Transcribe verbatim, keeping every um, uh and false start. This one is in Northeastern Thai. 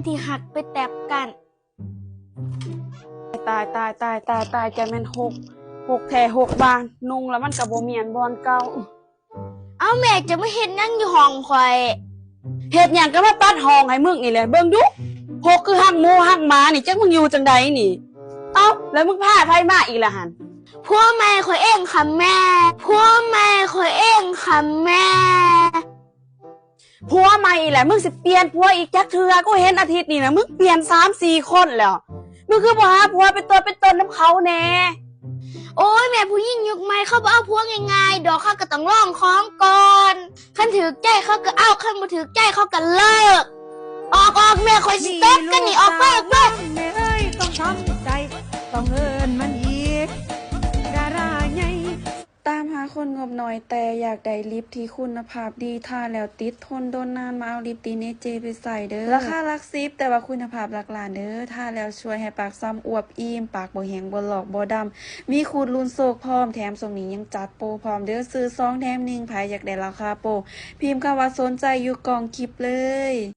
ที่ฮักไปแตบกัน ตายตายตายตายตาย จะแม่นหก หกแท้หกบาท นุ่งแล้วมันก็บ่เมียนบอนเก่า เอ้าแม่จะมาเฮ็ดหยังอยู่ห้องข่อย เฮ็ดหยังก็มาปัดห้องให้มึงนี่แหละ เบิ่งดู หกคือหักหมูหักหมานี่ จักมึงอยู่จังใดนี่ เอ้า แล้วมึงพาไผมาอีกล่ะหั่น ผัวใหม่ข่อยเองค่ะแม่ ผัวใหม่ข่อยเองค่ะแม่ ผัวใหม่อีกแหละ มึงสิเปลี่ยนผัวอีกจักเทื่อ กูเห็นอาทิตย์นี่นะ มึงเปลี่ยนสามสี่คนแล้ว มึงคือบ่หาผัวเป็นตัวเป็นตนนำเขาแหน่ โอ้ยแม่ ผู้หญิงยุคใหม่เขาบ่เอาผัวง่ายๆดอก เขาก็ต้องลองของก่อน คันถืกใจเขาก็เอา คันบ่ถืกใจเขาก็เลิก ออกออกแม่ ข่อยสิตบกันนี่ ออกไปออกไป แม่เอ้ยต้องทำใจ ต้องเอิ้นมันอีก ดาราใหญ่ ตามหาคนงบน้อยแต่อยากได้ลิปที่คุณภาพดี ทาแล้วติดทนโดนนาน มาเอาลิปตินเอเจไปใส่เด้อ ราคาหลักสิบ แต่ว่าคุณภาพหลักล้านเด้อ ทาแล้วช่วยให้ปากซ้ำอวบอิ่ม ปากบ่แห้งบ่ลอกบ่ดำ มีขูดรูนโชคพร้อม แถมช่วงนี้ยังจัดโปรพร้อมเด้อ ซื้อสองแถมหนึ่ง ไผอยากได้ราคาโปร พิมพ์คำว่าสนใจอยู่กล่องคลิปเลย